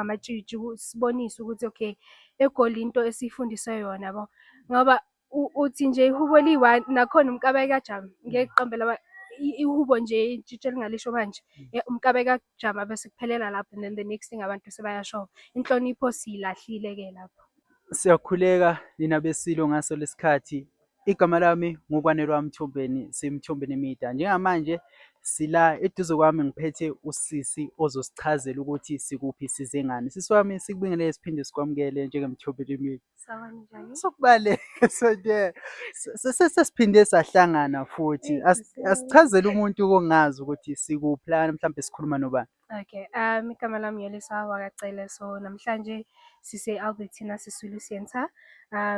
Amatshitshi sibonise ukuthi okay, eGoli into esiyifundiswe yona yabo. Ngoba uthi nje ihubo eliyi-one, nakhona umkabayi kaJama, ngeke ngiqambe ihubo nje itshitshi elingalisho manje, umkabayi kaJama bese kuphelela lapho and then the next thing abantu sebayasho. Inhlonipho siyilahlile-ke lapho. Siyakhuleka nina beSilo ngaso lesikhathi. Igama lami nguKwanelwa Mthombeni, siMthombeni Media. Njengamanje sila eduze kwami ngiphethe usisi ozosichazela ukuthi sikuphi, size ngani. Sisi wami, sikubingelele siphinde sikwamukele njengeMthombeni Media. Sawubona, njani? Sokubale sonke sesiphinde sahlangana futhi. Asichazele umuntu ongazi ukuthi sikuphi lana, mhlambe sikhuluma nobani. Okay, igama lami Yolisa wakaCele. So namhlanje sise Albertina Sisulu Center.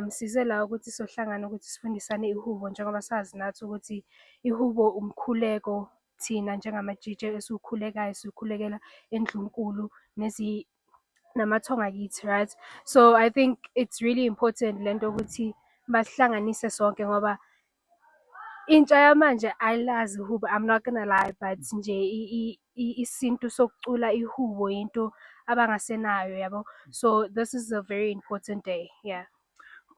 Size la ukuthi sohlangana ukuthi sifundisane ihubo njengoba sazi nathi ukuthi ihubo umkhuleko thina njengamatshitshi esiwukhulekayo, siwukhulekela endlunkulu nezi namathongo akithi, right? So I think it's really important lento ukuthi basihlanganise sonke ngoba intsha yamanje ayilazi ihubo, I'm not gonna lie, but nje isintu sokucula ihubo into abangasenayo yabo. So this is a very important day, yeah.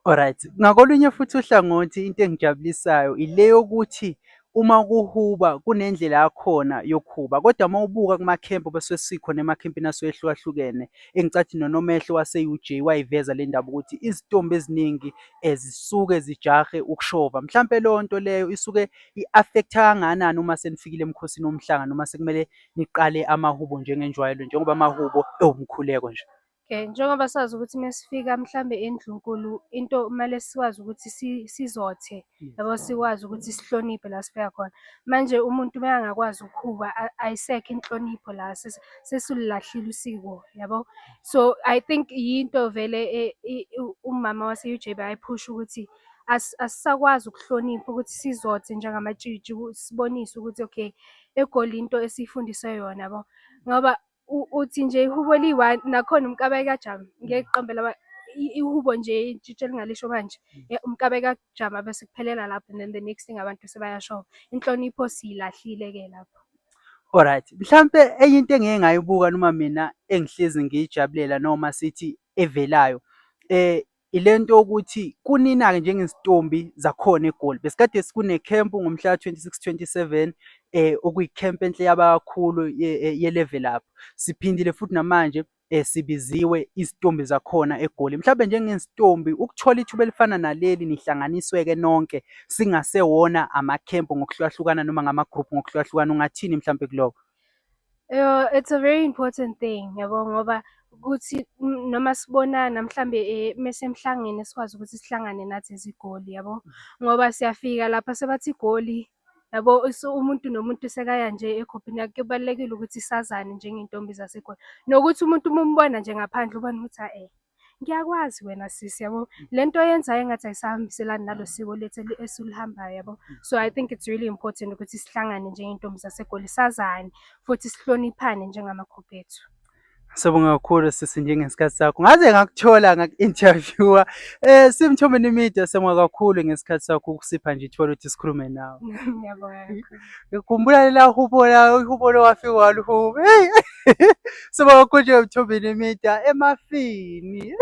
Alright, ngakolunye futhi uhlangothi into engijabulisayo ile yokuthi uma kuhuba kunendlela yakhona yokuhuba, kodwa uma ubuka kumakhempu bese sikhona emakhempini asuke ehlukahlukene, engicathi noNomehlo wase-UJ wayiveza le ndaba ukuthi izintombi eziningi zisuke zijahe ukushova. Mhlampe leyo nto leyo isuke i-affect-a kangakanani uma senifikile emkhosini womhlanga noma sekumele niqale amahubo njengenjwayelo, njengoba amahubo ewumkhuleko nje? Okay, njengoba sazi ukuthi mesifika mhlambe endlunkulu into kumele sikwazi ukuthi sizothe yabo, sikwazi ukuthi sihloniphe la sifika khona. Manje umuntu makangakwazi ukuhuba, ayisekho inhlonipho la, sesilahlile usiko yabo. So I think yinto vele umama wase-U_J bayayiphusha ukuthi asisakwazi ukuhlonipha ukuthi sizothe njengamatshitshi, sibonise ukuthi okay, eGoli into esiyifundiswe yona yabo. Ngoba uthi nje ihubo eliyi-one, nakhona umkabayi kaJama, ngeke ngiqambe ihubo nje itshitshi elingalisho manje, umkabayi kaJama bese kuphelela lapho and then the next thing abantu sebayasho. Inhlonipho siyilahlile-ke lapho. Alright, mhlampe enye into engike ngayibuka noma mina engihlezi ngiyijabulela noma sithi evelayo, ilento yokuthi kunina-ke njengezintombi zakhona eGoli. Besikade kune-camp ngomhla ka-26, 27, okuyi-camp enhle yaba kakhulu ye-level up. Siphindile futhi namanje sibiziwe izintombi zakhona eGoli. Mhlampe njengezintombi ukuthola ithuba elifana naleli nihlanganiswe-ke nonke singasewona amakhempu ngokuhlukahlukana noma ngama-group ngokuhlukahlukana, ungathini mhlampe kuloko? Yo, it's a very important thing yabo, ngoba kuthi noma sibonana mhlambe mese emhlangeni sikwazi ukuthi sihlangane nathi ezigoli yabo, ngoba siyafika lapha sebathi iGoli yabo, umuntu nomuntu sekaya nje ekhophini yakhe. Kubalulekile ukuthi sazane njengey'ntombi zaseGoli, nokuthi umuntu uma umbona nje ngaphandle ubone ukuthi hhayi ngiyakwazi wena sisi yabo, le nto oyenzayo engathi ayisahambiselani nalo siko lethu esiluhambayo yabo. So I think it's really important ukuthi sihlangane njengey'ntombi zaseGoli, sazane futhi sihloniphane njengamakhophi ethu. Sibonga kakhulu sisi njengesikhathi sakho. Ngaze ngakuthola ngaku-interview-a. SiMthombeni Media, siyabonga kakhulu ngesikhathi sakho ukusipha nje ithuba lokuthi sikhulume nawe. Ngiyabonga kakhulu. Ngikhumbula lela hubo la, ihubo lo wafika walihuba. Hey! Sibonga kakhulu nje Mthombeni Media emafini.